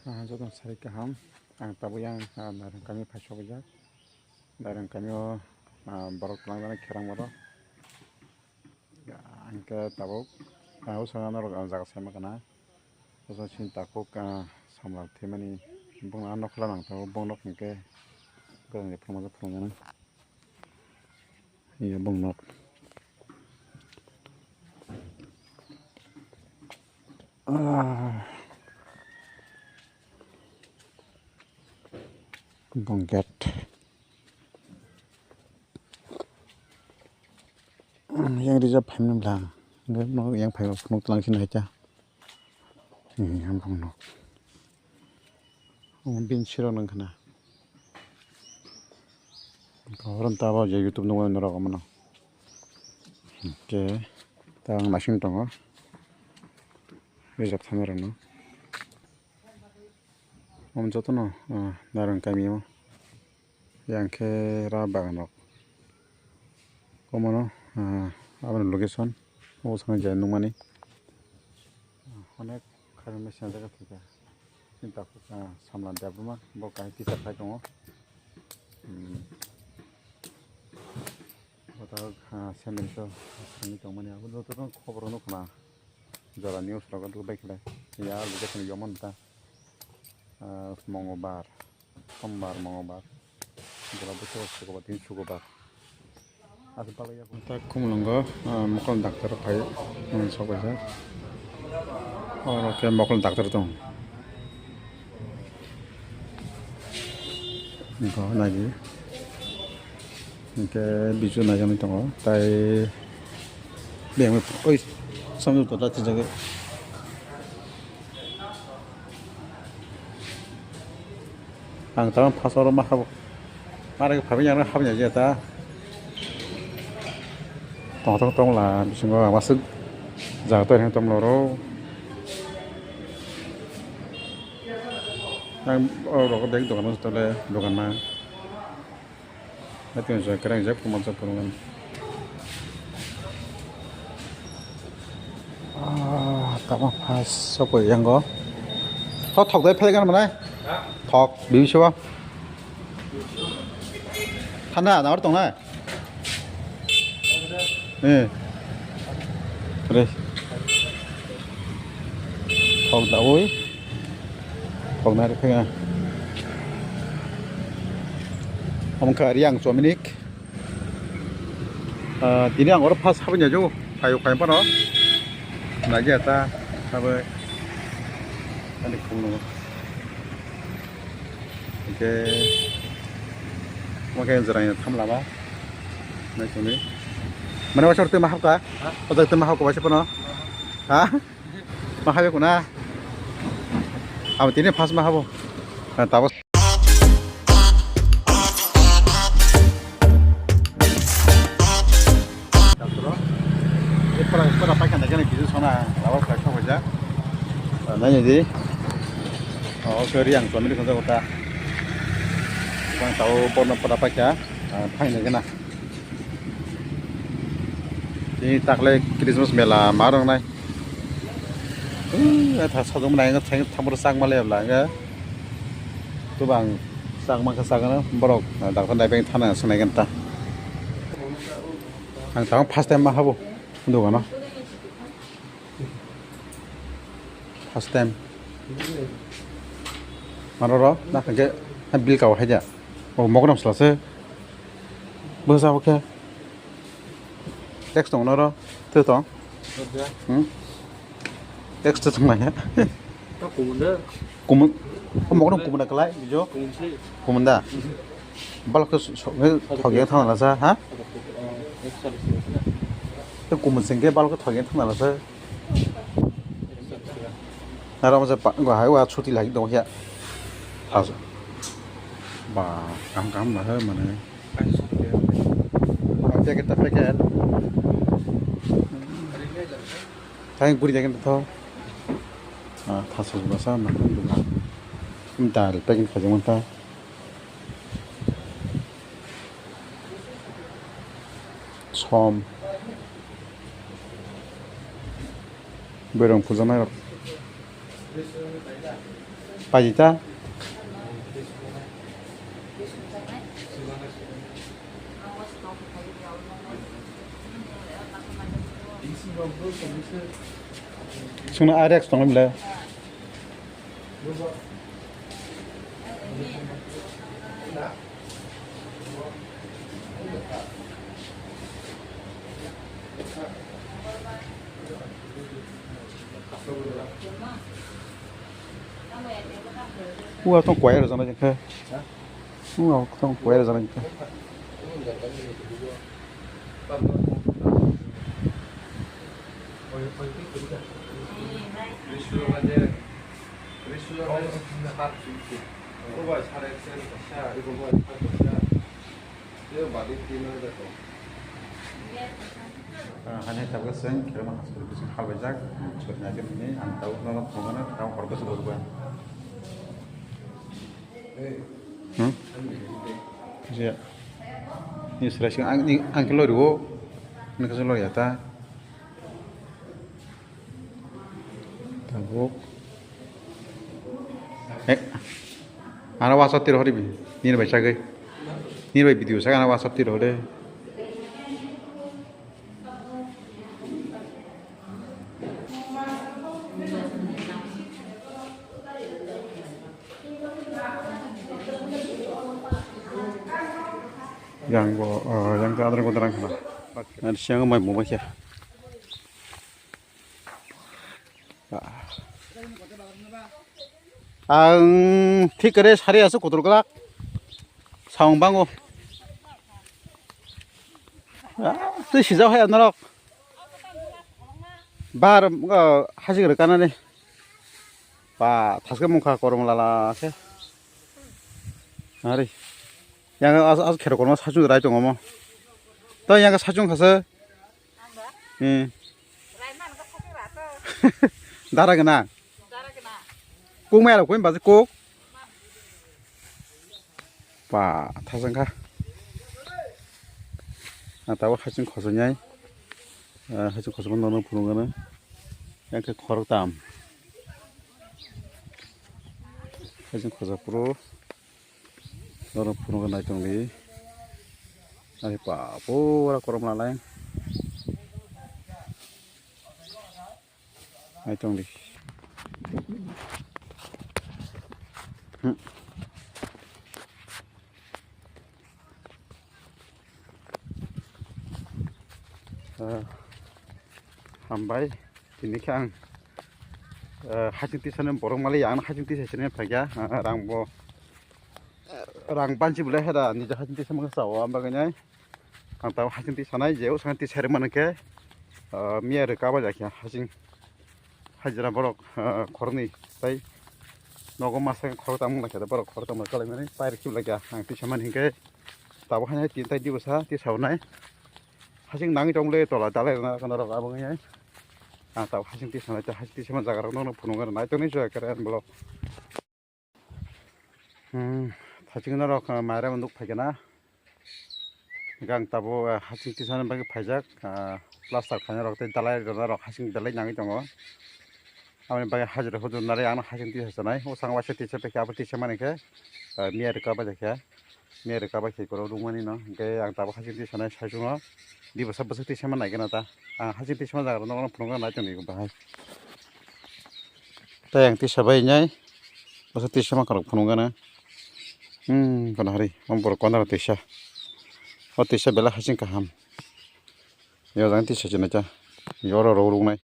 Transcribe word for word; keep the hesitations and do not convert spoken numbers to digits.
Ah, jotono sari kaham. Ang tabuk yang, ah, Nairang kami phai sogwijak. Nairang kami o, ah, borok twlangjaknai kherang borok. Ang khe tabuk, ah, o saka norok ang jaga saima kana. O saka chini takhuk, ah, samla thwimani bongno ah nokla nang tabuk, bongno hwnkhe gwnangni phwrwngmani phwrwngjaknai. Iya bong nok. Ah. Bong gate. Yang reserve phaimani bwla. Yang phai phunuk tlang sini hacha. Yang bong nok. Omo bini sirok nang khna. Oro ta bo je YouTube nugwi norok omono. Hwnkhe ta ang naising tongo. Rijak thani rwno. Omo jotono, ah, Nairang kami o. Yang khe ra bagan rok. Omono, ah, aboni location. Obo sana je nukmani. Onek khairoknwi swngjak kha thika. Chini takhuk, ah, Samla Debbarma, bo kaisa teacher khai tongo. Hmm. Bo takhuk, ah, sandal so swngwi tongmani. Abo joto khobor rok nukha na. Jora news rok bai khlai. Ya, location yomon ta. Ah, Mongobar. Sombar, Mongobar. Jora bwswk Sukobar, tini Sukobar. Asa palai ya. Ta Khumulwngo, ah, mokol doctor phai, hmm, sok paisa. Oro khe mokol doctor tong. Nokho naidi. Hwnkhe bisu naijaknai tongo. Tai biyang oi samjak tota twijagwi. Ang tamo phasao ma habo. Mare phabi yang habya je ta. Tong tong tong la bisingo ang masuk jaga to yang tong loro. Ang oro bag dokan tole dokan ma. Hati joi kerang jep kuman jep kuman. Ah, tamo phas sokoi yango. To thok dai phai gan manai. Thok bibi seba. Thanda na tong nai. Eh. Re. Thok da oi. Thok na re phai gan. Omo kha Riang Chominik. Ah, tini ang oro first habwi naijao, phaio phaio phano naijaya ta, habai ani khumno. Hwnkhe omo khe jwraini tham lama naisingni. Mane waisa twi ma habkha? Ha? O jaga twi ma habkha waisa phano? Ha? Ma habya kuna? Abo tini first ma habo. Ah, tabuk. Doctor, eh, pura, pura paikha naikhe nai kisu sona, labo khlai sok hoja. Ah, nai di. Oh, sorry, ang Chominik khonsa kota. Bang tao porno pura paikha, ah, phai naikhe na. Tini takle Christmas mela ma rwngnai. Umm, tha sajwk mwnai wngkha, thang-, thangphuru chakma le bwla wngkha. Tubang chakma khe chakgwno borok, ah, doctor naibai thana swnaigwno ta. Ang tamo first time ma habo dogano. First time. Maro ro, na khe, na bill kao hai ja. O mogram sla se. Bo sa o khe. Text tong noro. Te tong. Hmm? Text tong nai. Ta kumun da. Kumun. O mogram kumun da kalai, bijo. Kumun si. Kumun da. Balok so, so, thok yang thang la sa, ha? Te kumun sing ke balok thok yang thang la sa. Naro mo se pa, go hai wa chuti lagi dong ya. Has. Ba, kam kam na he mane. Packet ta packet. Thang guri jagen to. Ah, thaso basa ma dukan. Dal packing khaijak manta. Som. Bereng puja nai rok. Paji ta? Sungna Irex tong le. Ua tong kuai rw jana jengkhe. Ua tong kuai rw jana jengkhe. Ah, hani tabuk chwng Kherema hospital bising halbaijak, chwrwngna khe nini ang tabuk nono phunukgano, tabuk hor bwswk rwkba. Hmm? Jia. Ni srai sing ang, ni ang khe lori o. Ni khe lori ya ta. Tabuk. Eh. Ana WhatsApp tiro hori bi. Nini bai chagwi. Nini bai video chagwi ana WhatsApp tiro hori. Yang bo, eh, yang ke adreng kodrang khana. Nanti siang mai mobile ya. Ang thik kare sari aswk kotor glak. Saung bango. Ah, twi sijak hai norok. Bar, ah, hajik rwkanani. Ba, thaske mungkha korom lala khe. Ari. Yang as, as kherok kono sachung rai tongo mo. To yang sachung khase. Hmm. Dara gana. Kuk maya rok kuk baje kuk. Pa thajang kha. Ang tabuk haching khosongnai. Ah, haching khosongma nono phunukgano. Yang khe khorok tam. Haching khosok phuru. Nono phunukgano naitongdi. Ari pa pura korom lalai. Naitongdi. Hmm. Ah, hambai, tini khe ang, ah, haching tisani borok mali, ang haching tisa sini phaikha, ah, rang bo, ah, rang banchi bolai hera, nija haching tisa mangsa o, ang bagwi nai. Ang tabuk haching tisanai je, o sangha tisai rwmani khe, ah, miya rwka bai jakya haching hajira borok, ah, khoroknwi tai nogo masa khorok tangmung lakha borok khorok tangmung kalaimani pairok khiblakya ang tisamani hinkhe tabuk haino tin tai dibosa tisaonai haching nangwi tongmole tola dalai rwna kanarok abo wngya ang tabuk haching tisanai haching tisama jagarok nokno phunukgwi naitongni joya kare vlog. Hmm, thaching norok, ah, mairang nuk phaikha na. Gang tabuk, ah, haching tisani bagwi phaijak, ah, plaster khainai rok tei dalai rwna rok haching belai nangwi tongo. Aboni bagwi hajira hujur nari ano haching tisa sanai. O sang waisa tisa paikha abo tisa mani khe, ah, miya rwka bai khe, miya rwka bai khe korok rwmani no. Hinkhe ang tabuk haching tisanai saichungo. Di bwsa bwswk tisama naikhe na ta. Ang haching tisama jaga rok nokno phunukna nai tongdi bahai. Tei ang tisa bai nai. Bwswk tisa ma khorok phunukgana. Hmm, kono hari, o borok kono tisa. O tisa belai haching kaham. Yo jang tisa chini cha. Yo oro rok ruknai.